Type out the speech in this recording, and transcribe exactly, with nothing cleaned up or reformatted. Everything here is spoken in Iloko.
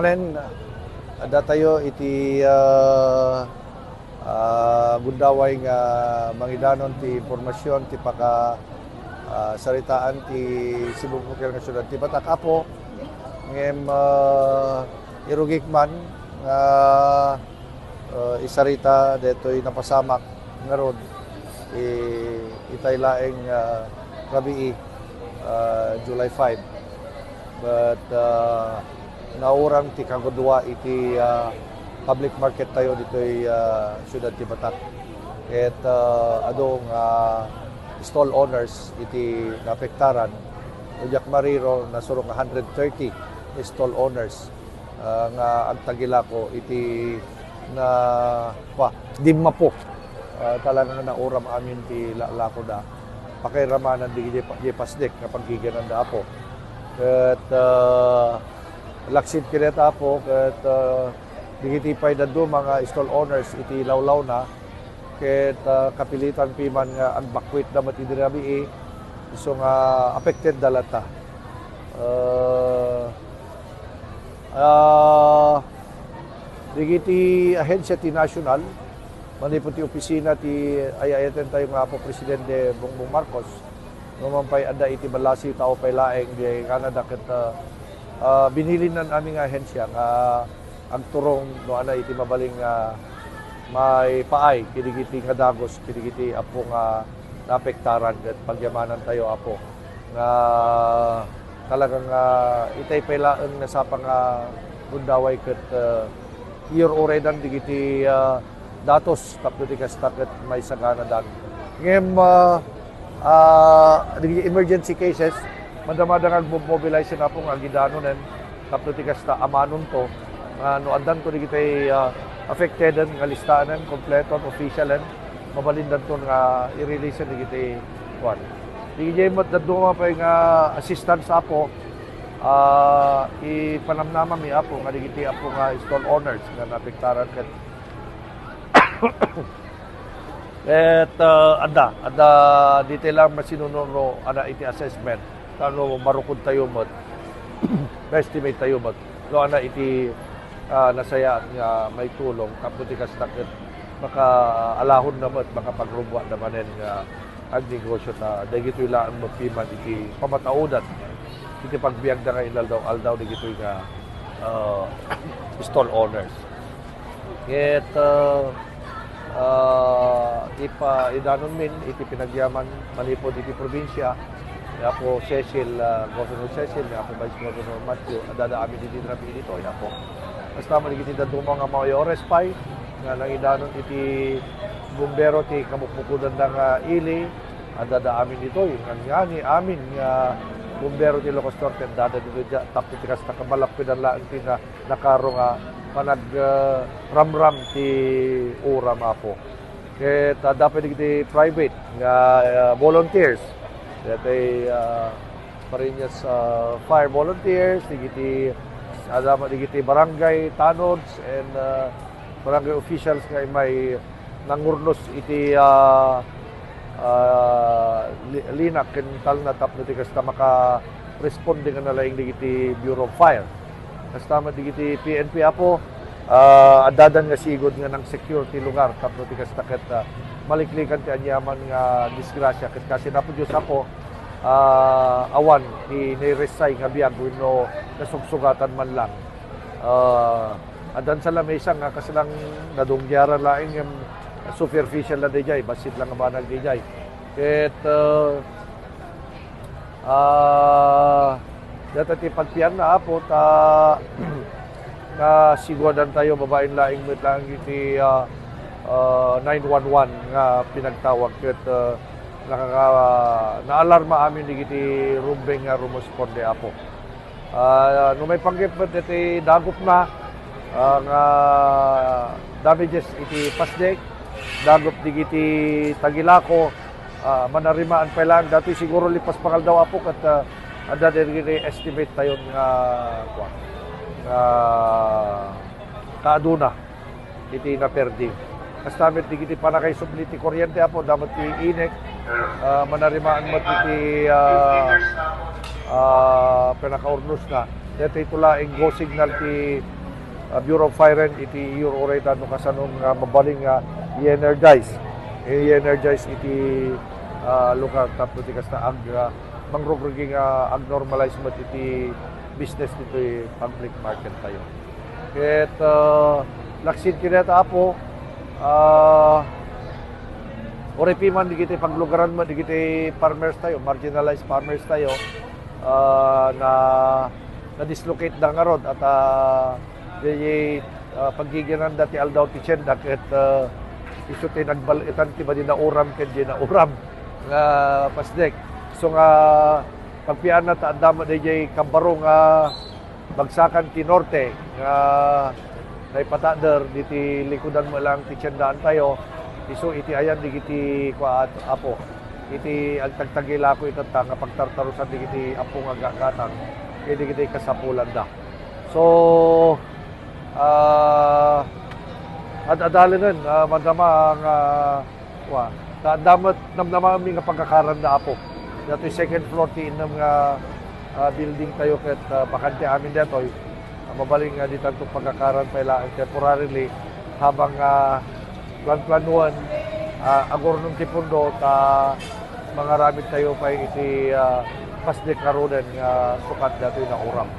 Nen, adda tayo iti, ah, ah, gundaway nga mangidanon ti impormasyon ti paka, ah, saritaan ti sibukbukel nga siudad ti Batak, Apo. Ngem, ah, irugik man nga, ah, isarita detoy napasamak ngarud, i-, itay laeng, ah, rabii, ah, July five. But, ah, naurang ti kagudua iti, ah, public market tayo ditoy, ah, siudad ti Batak. Ket, ah, adu nga stall owners iti naapektaran. No diak mariro, nasurok nga hundred thirty stall owners, ah, nga agtagilako iti na, kwa, dimmapo. Ah, talaga nga nauram amin ti lalakoda. Pakairamanan di, di, di pasdek nga paggigananda, Apo. Ket, ah, laksid kayat, Apo, ket, ah, dagiti pay dadduma nga stall owners iti lawlawna, ket, ah, kapilitan piman nga agbakwitda met idi rabii, isu nga affected da latta. Ah, ah, dagiti ahensya ti national, manipud ti opisina ti ay-ayaten tayo nga Apo Presidente Bongbong Marcos, no man pay adda iti ballasiw tao pay laeng di kanada ket, ah, ah, binilinan amin nga ahensya nga agturong no ania iti mabalin nga maipaay kidigiti nga dagus kidigiti Apo nga naapektaran ket pagyamanan tayo, Apo, nga talaga nga itay pay laeng nga sapa nga gundaway ket, ah, iyur-uredan digiti, ah, datos tapno ti kasta ket maisaganadan. Ngem, ah, ah, dagiti emergency cases, madamada nga agmobilize, Apo, nga agidanonen tapno ti kasta amanonto nga no addanto dagiti, ah, affected nga listaen, kompleto, officialen, mabalindanto nga i-release dagiti kuan. Dagiti met dadduma pay nga assistance, Apo, ah, ipanamnamami, Apo, nga dagiti, Apo, nga stall owners nga naapektaran ket Ket, ah, adda, adda detail lang masinuno no ania iti assessment. Tano marukod tayo met, ma-estimate tayo met. No ania iti, ah, nasayaat nga maitulong, tapno ti kasta ket makaalahonna met, makapagrubbuatda manen nga agnegosyo ta dagitoy laeng met piman iti pamataodan iti pagbiagda nga inaldaw-aldaw dagitoy nga, ah, stall owners. Ket, ah, ah, ipaidanonmin iti panagyaman manipud iti probinsia, ni Apo Cecil, ah, Governor Cecil, ni Apo Vice Governor Matthew, adda amin iti rabii ditoy, Apo. Kasta met dagiti dadduma nga mayores pay, nga nangidanon iti bumbero ti kabukbukodanda nga ili, adda amin ditoy. Ngan ngani amin nga bumbero ti Ilocos Norte, adda ditoy dia, tapno ti kasta, kamalappedan laeng ti na-, nakaro nga panag, ah, ramram ti uram, Apo. Ket adda pay dagiti private nga, ah, volunteers. Dagiti, ah, Marinas, ah, fire volunteers, dagiti, adda met dagiti barangay tanods and, ah, barangay officials nga immay nangurnos iti, ah, ah, li-, lina ken talna tapno ti kasta makaresponde nga nalaing dagiti Bureau of Fire. Kasta met dagiti P N P, Apo, ah, addadan nga sigud nga nang-secure ti lugar tapno ti kasta ket, ah, maliklikan ti aniaman nga disgrasya ket kasin Apo Dios, Apo, ah, awan ti nairesay nga biag wenno nasugsugatan man lang. Ah, addan sa lamesa nga kaslang nadunggiaran laeng ngem superficial la daydiay, bassit lang a banag daydiay. Ket, ah, ah, dayta ti pagpianna, Apo, ta nasiguadan tayo babaen laeng met laeng iti, ah, ah, nine one one nga pinagtawag ket, ah, nakaka-, naalarma amin dagiti rumbeng nga rumusponde, Apo. Ah, no maipanggep met iti dagupna, ah, nga damages iti pasdek, dagup digiti tagilako, ah, manarimaan pay laeng. Datoy siguro lipas pangaldaw, Apo, ket, ah, adda dagiti estimate tayon nga, kuan, nga kaaduna iti naperdi. Kasta met dagiti panakaisubli ti kuryente, Apo, adda met ti inek, ah, manarimaan met iti, ah, ah, panakaurnosna. Daytoy laeng go signal ti, ah, Bureau of Fire and iti iyur-uray ta no kasano nga mabalin nga i-energize. I-energize iti, ah, lugar tapno ti kasta ag-, ah, mangrugrugi nga ag-normalize met iti business ditoy public market tayo. Ket, ah, laksid kenka, Apo, ah, uray piman dagiti paglugaran met dagiti farmers tayo, marginalized farmers tayo, ah, na, na-dislocate da ngarud, at, ah, di, ah, paggiginanda ti aldaw ti tienda ket, ah, isu ti nagbal-etan ti madi nauram ken di nauram nga pasdek. So nga, pagpianna ta adda met daydiay kabbaro nga bagsakan ti norte nga naipatader diti likudan met laeng ti tiendaan tayo, isu iti ayan dagiti kua, Apo, iti agtagtagilako itatta nga pagtartarusan dagiti appo nga aggatgatang ken dagiti kasapulanda. So, ah, ad-adalenen, ah, madama nga Wa, ta adda met namnamaenmi nga pagkakaranda, Apo. Datoy second floor ti innem nga, ah, building tayo ket, ah, bakante amin datoy. Ah, mabalin nga ditanto pagkakaran pay laeng temporarily habang, ah, plan-planuan, ah, agurnong ti pundo ta mangaramid tayo pay iti, ah, pasdek ngaruden nga sukat datoy nauram.